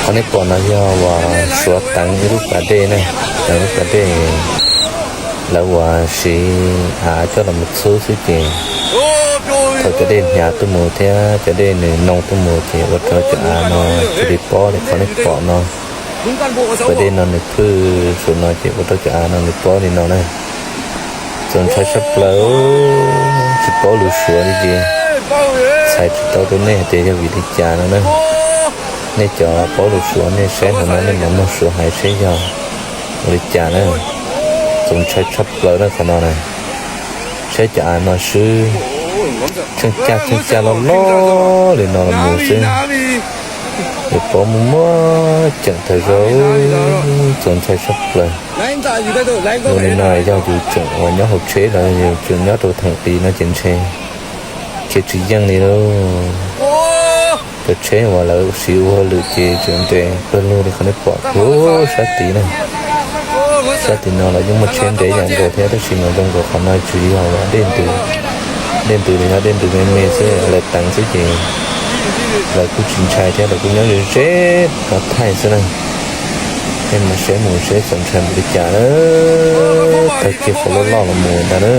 Qhov nej pom no yog uas Suav teev ib lub pas dej ne, teev lub pas dej, lawv uas siv av coj los mus txhub xwb ces thaum cov dej hnyav tuaj mus thiab cov dej nws noo tuaj mus ces ua rau cov av no cia li pob li qhov nej pom no. Pas dej no nws phwj saum no ces ua rau cov av no nws pob li no na. Txaus ntshai tshaj plaws, tsis paub lus Suav li ces txhais tsis tau rau nej hais tias yog vim li cas no na. Nej cov paub lus Suav nej saib hauv no nej mam mloog Suav hais seb yog ua li cas na. Txaus ntshai tshaj plaws na qhov no na. Saib cov av no swb, tsheej caj tsheej caj loj loj li no los mus xwb. Yuav paub muaj muaj ceem tag zog, txaus ntshai tshaj plaws. Zoo li no yog yus tseem uas nyob hauv tsheb los yus tseem nyob rau theem qis no ces ntshe khiav tsis yeej li lauj. Cov tsheb uas lawv siv ua hauj lwm ces tseem nres pawg lug li qhov nej pom puag sab tid na. Sab tim no los yeej muaj tsheb nres ib yam nkaus thiab tab sis mas zoo nkaus qhov no tsis yog uas dej ntws, dej ntws los yog dej ntws me me xwb lawv teev xwb ces lawv kuj tsis ntshai thiab lawv kuj nyob ze ze rov thaij xwb na. Nej mus saib mus saib txaus ntshai npaum li cas na. Tag kiag qhov loj loj los mus ntag na.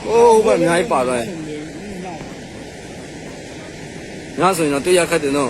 Ub, hnyav ib pam lawm. Hnyav xwb no twb ya khaij twm no.